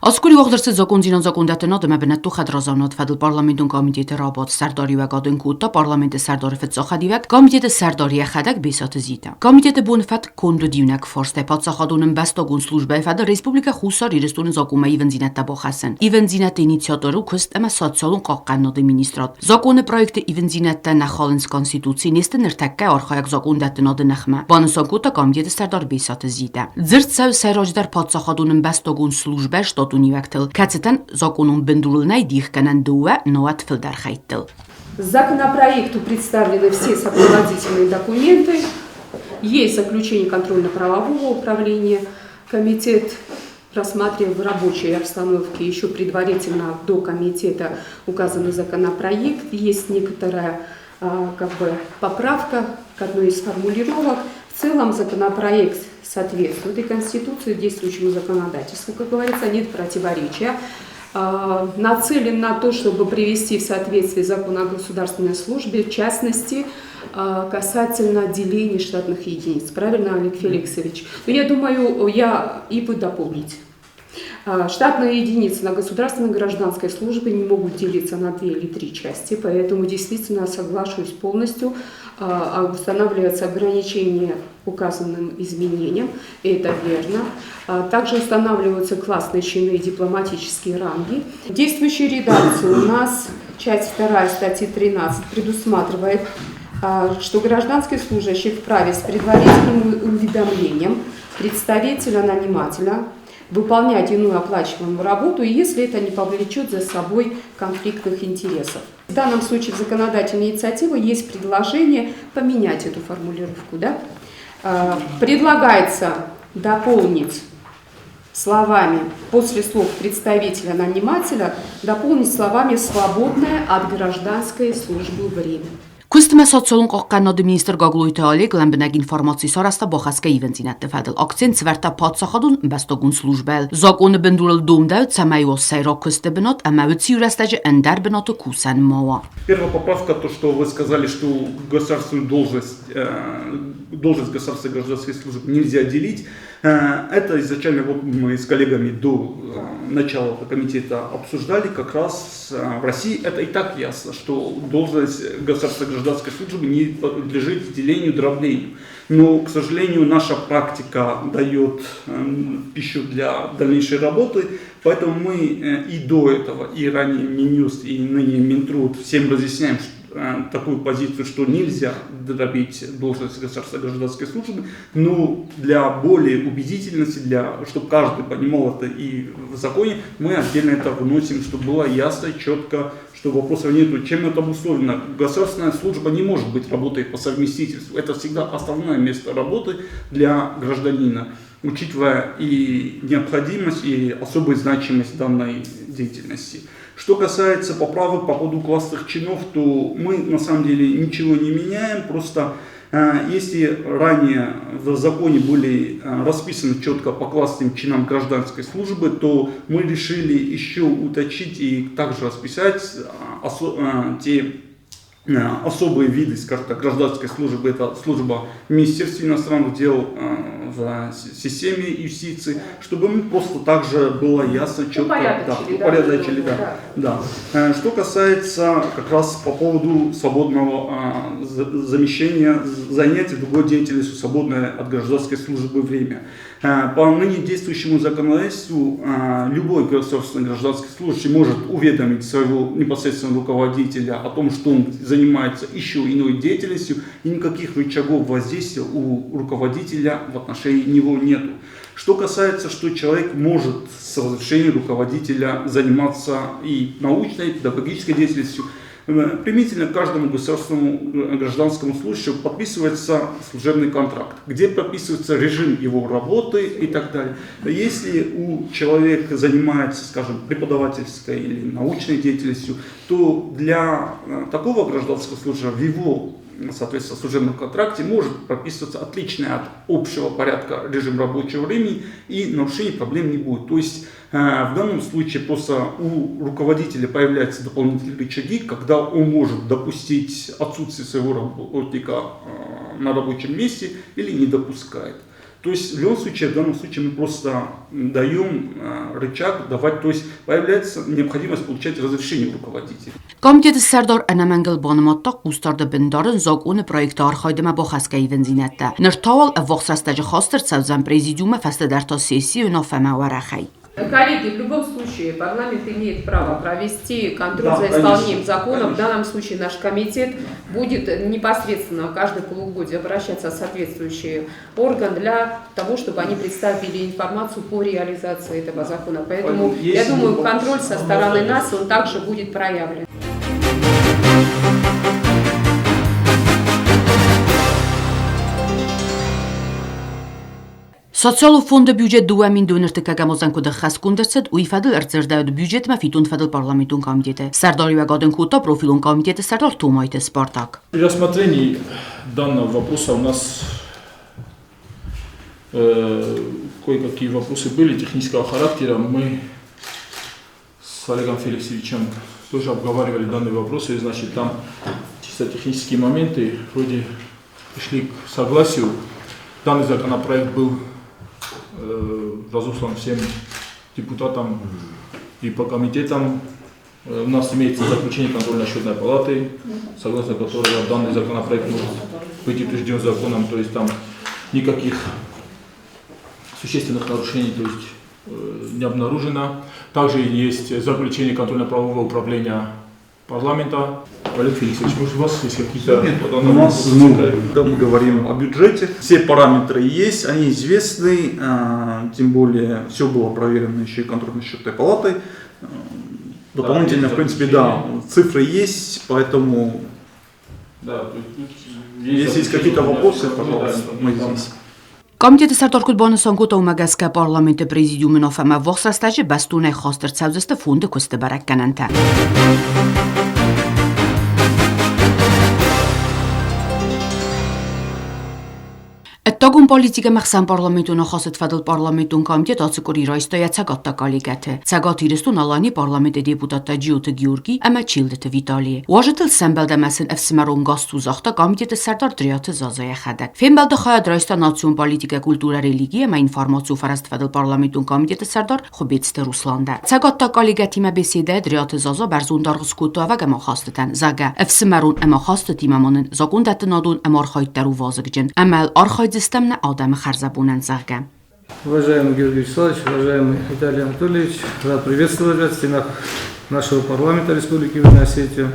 Ацы къуыри уагъд ӕрцыд закондзинад закондӕттынад ӕмӕ бынӕттон хӕдразамынады фӕдыл парламентон комитеты рабадт. Сӕрдариуӕгад ын кодта парламенты сӕрдары фыццаг хӕдивӕг, комитеты сӕрдар йӕхӕдӕг Бесаты Зита. Комитеты боны фӕтк конд уыд иунӕг фарстӕй паддзахадон ӕмбӕстагон службӕйы фӕдыл Республикӕ Хуссар Ирыстоны закъонмӕ ивындзинӕдтӕ бахӕссын. Ивындзинӕдты инициатор у куыст ӕмӕ социалон хъахъхъӕнынады министрад. Законы проекты ивындзинӕдтӕ нӕ халынц Конституци, не сты ныртӕккӕ архайӕг закъондӕттынады ныхмӕ, банысан кодта комитеты сӕрдар Бесаты Зитӕ. Дзырд цӕуы сӕйраджыдӕр паддзахадон ӕмбӕстагон службӕ штатон ивӕгтыл, кӕцытӕн закъонон бындурыл нӕй дихгӕнӕн дыууӕ, науӕд фылдӕр хӕйттыл. Законопроекту представлены все сопроводительные документы. Есть заключение контрольно-правового управления. Комитет рассматривал в рабочей обстановке еще предварительно до комитета указанный законопроект. Есть некоторая как бы, поправка к одной из формулировок. В целом законопроект соответствует и Конституции, и действующему законодательству, как говорится, нет противоречия. Нацелен на то, чтобы привести в соответствие закон о государственной службе, в частности, касательно деления штатных единиц. Правильно, Олег Феликсович? Но я думаю, я и вы дополните. Штатные единицы на государственной гражданской службе не могут делиться на две или три части, поэтому действительно соглашусь полностью, устанавливается ограничение указанным изменениям, и это верно. Также устанавливаются классные чины и дипломатические ранги. В действующей редакции у нас часть 2 статьи 13 предусматривает, что гражданский служащий вправе с предварительным уведомлением представителя-нанимателя выполнять иную оплачиваемую работу, если это не повлечет за собой конфликтных интересов. В данном случае в законодательной инициативе есть предложение поменять эту формулировку. Да? Предлагается дополнить словами, после слов представителя-нанимателя, дополнить словами «свободное от гражданской службы время». Куыст ӕмӕ социалон хъахъхъӕнынады министр Гаглойты Олег лӕмбынӕг информаци сарӕзта бахӕсгӕ ивындзинӕдты фӕдыл. Акцент сӕвӕрдта паддзахадон ӕмбӕстагон службӕйыл. Закъоны бындурыл домдӕуы, цӕмӕй уа сӕйраг куысты бынат ӕмӕ уыцы иу рӕстӕджы ӕндӕр бынаты кусӕн ма уа. Первая поправка, то, что вы сказали, что государственную должность, должность государственной гражданской службы нельзя делить. Это изначально вот мы с коллегами до начала комитета обсуждали, как раз в России это и так ясно, что должность государственной гражданской службы не подлежит делению, дроблению. Но, к сожалению, наша практика дает пищу для дальнейшей работы, поэтому мы и до этого, и ранее Минюст, и ныне Минтруд всем разъясняем такую позицию, что нельзя дробить должность государственной гражданской службы, но для более убедительности, чтобы каждый понимал это и в законе, мы отдельно это выносим, чтобы было ясно, четко, что вопросов нету. Чем это обусловлено? Государственная служба не может быть работой по совместительству. Это всегда основное место работы для гражданина, учитывая и необходимость, и особую значимость данной деятельности. Что касается поправок по поводу классных чинов, то мы на самом деле ничего не меняем, просто если ранее в законе были расписаны четко по классным чинам гражданской службы, то мы решили еще уточнить и также расписать те особые виды, скажем так, гражданской службы. Это служба в Министерстве иностранных дел, в системе юстиции, чтобы мы просто также было ясно, четко, Упорядочили, да, упорядочили, да, да. Что касается как раз по поводу свободного замещения занятий другой деятельностью, свободное от гражданской службы время. По ныне действующему законодательству любой государственный гражданский служащий может уведомить своего непосредственного руководителя о том, что он занимается еще иной деятельностью, и никаких рычагов воздействия у руководителя в отношении него нету. Что касается, что человек может с разрешения руководителя заниматься и научной, и педагогической деятельностью, применительно к каждому государственному гражданскому служащему подписывается служебный контракт, где прописывается режим его работы и так далее. Если у человека занимается, скажем, преподавательской или научной деятельностью, то для такого гражданского служащего в его, соответственно, служебном контракте может прописываться отличный от общего порядка режим рабочего времени, и нарушений проблем не будет. То есть в данном случае просто у руководителя появляются дополнительные рычаги, когда он может допустить отсутствие своего работника на рабочем месте или не допускает. То есть в любом случае, в данном случае мы просто даем рычаг давать, то есть появляется необходимость получать разрешение у руководителя. Комитеты сӕрдар ӕнӕмӕнгыл банымадта хъусдарды бын дарын закъоны проекты архайдмӕ бахӕсгӕ ивындзинӕдтӕ. Ныр та уал ӕввахс рӕстӕджы хаст ӕрцӕудзӕн президиуммӕ, фӕстӕдӕр та сессийы уынаффӕмӕ уӕрӕхӕй. Коллеги, в любом случае парламент имеет право провести контроль за исполнением закона. В данном случае наш комитет будет непосредственно каждое полугодие обращаться в соответствующий орган для того, чтобы они представили информацию по реализации этого закона. Поэтому, я думаю, контроль со стороны нас, он также будет проявлен. Социалон фонды бюджет 2025 азӕн куыд ӕххӕстгонд ӕрцыд, уый фӕдыл ӕрдзырдӕуыд бюджетмӕ фиддон фӕдыл парламентон комитеты. Сӕрдариуӕгад ын кодта профилон комитеты сӕрдар Томайты Спартак. При рассмотрении данного вопроса у нас кое-какие вопросы были технического характера. Мы с Олегом Феликсовичем тоже обговаривали данные вопросы. Значит, там чисто технические моменты, вроде пришли к согласию. Данный законопроект был разослан всем депутатам и по комитетам. У нас имеется заключение контрольно-счетной палаты, согласно которого данный законопроект может быть утвержден законом, то есть там никаких существенных нарушений, то есть, не обнаружено. Также есть заключение контрольно-правового управления парламента. Олег Феликсович, может, у вас есть какие-то... Нет, у нас, ну, когда мы говорим о бюджете, все параметры есть, они известны, тем более все было проверено еще и контрольно-счетной палатой. Дополнительно, в принципе, да, цифры есть, поэтому Да, если есть какие-то вопросы, пожалуйста, мы здесь. Комитеты сӕрдар куыд банысан кодта, уымӕ гӕсгӕ парламенты президиумы уынаффӕмӕ ӕввахс рӕстӕджы бӕстонӕй хаст ӕрцӕудзысты фонды куысты бӕрӕггӕнӕнтӕ. Ӕддагон политикӕ ӕмӕ ӕхсӕнпарламентон ахастыты фӕдыл парламентон комитет ацы къуыри райста йӕ цӕгаттаг коллегӕты, Цӕгат Ирыстон-Аланийы парламенты депутаттӕ Джиоты Георгий ӕмӕ Челдыты Виталийы. Уазджытыл сӕмбӕлд ӕмӕ сын ӕфсымӕрон гасцу загъта комитеты сӕрдар Дриаты Заза йӕхӕдӕг. Фембӕлды хайад райста национ политикӕ, культурӕ, религи ӕмӕ информацион фӕрӕзты фӕдыл парламентон комитеты сӕрдар Хуыбецты Руслан дӕр. Цӕгаттаг коллегӕтимӕ беседӕйы Дриаты Заза бӕрзонд аргъ скодта ӕвӕг ӕмахастытӕн, зӕгъгӕ, ӕфсымӕрон ӕмахастытимӕ ма нын закъондӕттынадон ӕмархайд дӕр у вазыгджын, ӕмӕ архайдзыстӕм нӕ адӕмы хӕрзӕбонӕн, зӕгъгӕ. Уважаемый Георгий Вячеславович, уважаемый Виталий Анатольевич, рад приветствовать вас в стенах нашего парламента Республики Южная Осетия.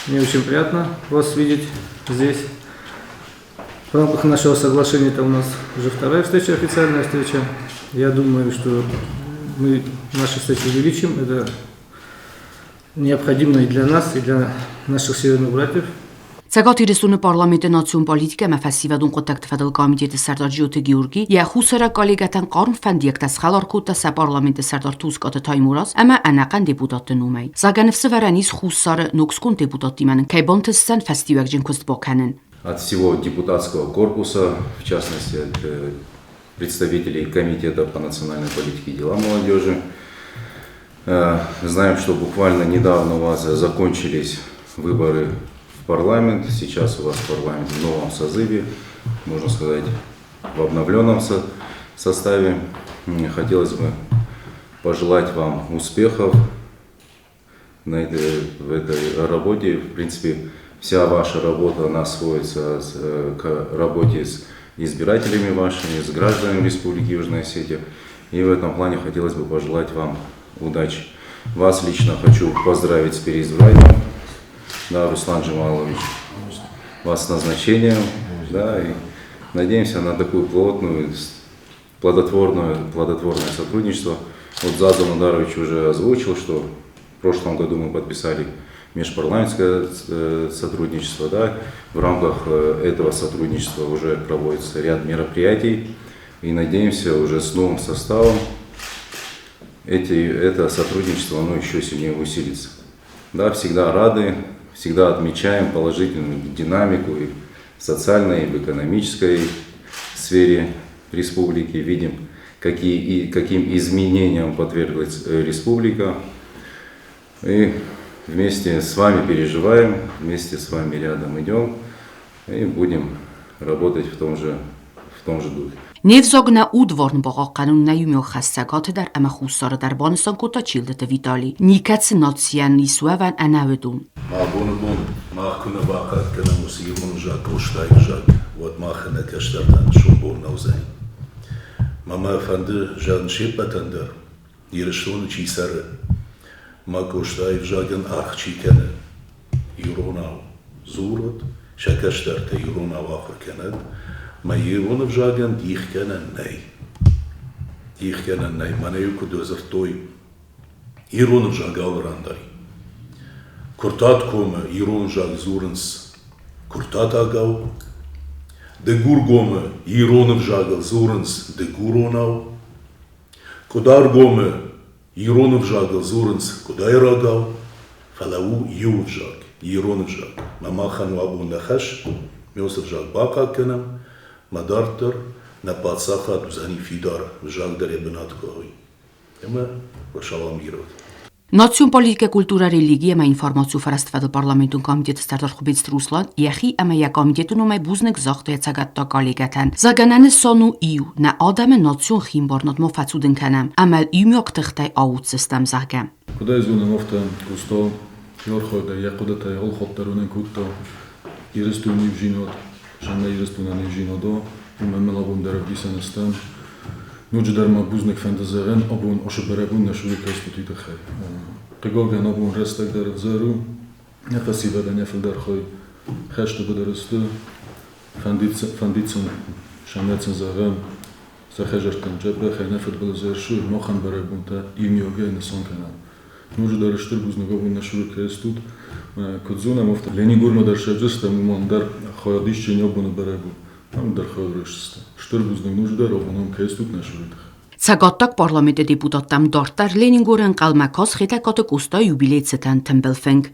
Мне очень приятно вас видеть здесь. В рамках нашего соглашения это у нас уже вторая встреча, официальная встреча. Я думаю, что мы наши встречи увеличим. Это необходимо и для нас, и для наших северных братьев. Цӕгат Ирыстоны парламенты национ политикӕ ӕмӕ фӕсивӕдон хъуыддӕгты фӕдыл комитеты сӕрдар Джиоты Георги йӕ хуссайраг коллегӕтӕн хъарм фӕндиӕгтӕ схӕлар кодта сӕ парламенты сӕрдар Тускъаты Таймураз ӕмӕ ӕнӕхъӕн депутатты номӕй. Зӕгъгӕ, ныфсӕвӕрӕн ис Хуссары ногсконд депутаттимӕ нын кӕй бантысдзӕн фӕстиуӕгджын куыст бакӕнын. От всего депутатского корпуса, в частности от представителей Комитета по национальной политике и делам молодежи. Знаем, что буквально недавно у вас закончились выборы в парламент. Сейчас у вас парламент в новом созыве, можно сказать, в обновленном составе. Хотелось бы пожелать вам успехов в этой работе. В принципе, вся ваша работа, она сводится к работе с избирателями вашими, с гражданами Республики Южная Осетия. И в этом плане хотелось бы пожелать вам удачи. Вас лично хочу поздравить с переизбранием, да, Руслан Джамалович, вас с назначением, да, и надеемся на такую плотную, плодотворное сотрудничество. Вот Заза Нодарович уже озвучил, что в прошлом году мы подписали межпарламентское сотрудничество, да, в рамках этого сотрудничества уже проводится ряд мероприятий, и надеемся, уже с новым составом это сотрудничество, оно еще сильнее усилится. Да, всегда рады, всегда отмечаем положительную динамику и в социальной, и в экономической сфере республики, видим, каким изменениям подверглась республика. И вместе с вами переживаем, вместе с вами рядом идем и будем работать в том же духе. Не взаг нӕ удварн бахъахъхъӕнын нӕ иумиаг хӕс Цӕгаты дӕр ӕмӕ Хуссары дӕр, банысан кодта Челдыты Витали. Никӕцы нацийӕн ис уӕвӕн ӕнӕ уыдон. Абоны бон мах куы нӕ бахъахъхъӕд кӕнӕм уыцы ирон ӕвзаг, Къостайы ӕвзаг, уӕд махӕн нӕ кӕстӕртӕн сомбон нӕ уыдзӕни. Мӕ мӕ фӕнды зӕгъын се ппӕтӕн дӕр, Ирыстоны чи цӕры, мӕ Къостайы ӕвзагӕн аргъ чи кӕны, иронау дзурӕд, сӕ кӕстӕртӕ иронау ахуыр кӕнӕд, мӕ ирон ӕвзагӕн дих кӕнӕн нӕй. Дих кӕнӕн нӕй, мӕнӕ-иу куыд дзырдтой, ирон ӕвзаг алы ран дӕр. Куыртат комы ирон ӕвзаг дзурынц куыртатагау, Дыгургомы ирон ӕвзагыл дзурынц дыгуронау, Къуыдаргомы ирон ӕвзагыл дзурынц къуыдайрагау, фӕлӕ у иу ӕвзаг, ирон ӕвзаг. Мӕ махӕн у абон нӕ хӕс, ме уыцы ӕвзаг бахъахъхъӕнӕм, мӕ дарддӕр нӕ паддзахад уыдзӕни фидар, ӕвзаг дӕр йӕ бынат куы уа, уый. Ӕмӕ салам ирод. Национ политикӕ, культурӕ, религи ӕмӕ информацион фӕрӕзты фӕдыл парламентон комитеты сӕрдар Хуыбецты Руслан йӕхи ӕмӕ йӕ комитеты номӕй бузныг загъта йӕ цӕгаттаг коллегӕтӕн. Зӕгъӕн сон у иу, нӕ адӕмы национ химбарнад ма фӕцудын кӕнӕм ӕмӕ иумиаг тыхтӕй ауддзыстӕм, зӕгъгӕ. Куыд ӕй зонӕм, афтӕ Къоста йӕ архайдӕй, йӕ хъуыдытӕй алхатт дӕр уынын кодта Ирыстоны иудзинад, сӕмӕ Ирыстонӕн иудзинад у, уымӕн мыл абон дӕр ӕвдисӕн стӕм. Ноджыдӕр ма бузныг фӕнды зӕгъын, абон ацы бӕрӕгбон нӕ сулы кӕстуты тыххӕй. Хъыгагӕн, абон рӕстӕг дӕр ӕвзӕр у, нӕ фӕсивӕдӕн йӕ фылдӕр хай хӕсты быдыры сты. Фӕндид сын сӕмӕ сын зӕгъӕм, сӕ хӕдзӕрттӕм джӕбӕхӕй нӕ фыдбылыз ӕрсур, махӕн бӕрӕгбонтӕ иумиагӕй нысан кӕнӕм. Ноджыдӕр стыр бузныг абон нӕ сулы кӕстут. Куыд зонӕм, афтӕ Ленингормӕ дӕр сӕвзӕрстам, уымӕн дӕр хайадисджын абоны бӕрӕг у. Ам дӕр хайад Стыр бузныг ноджыдӕр абон ам кӕстут нӕ сулы тыххӕй. Цӕгаттаг парламенты депутаттӕм дарддӕр Ленингоры ӕнхъӕлмӕ каст Хетӕгкаты Къостайы юбилей цытӕн тымбыл фынг.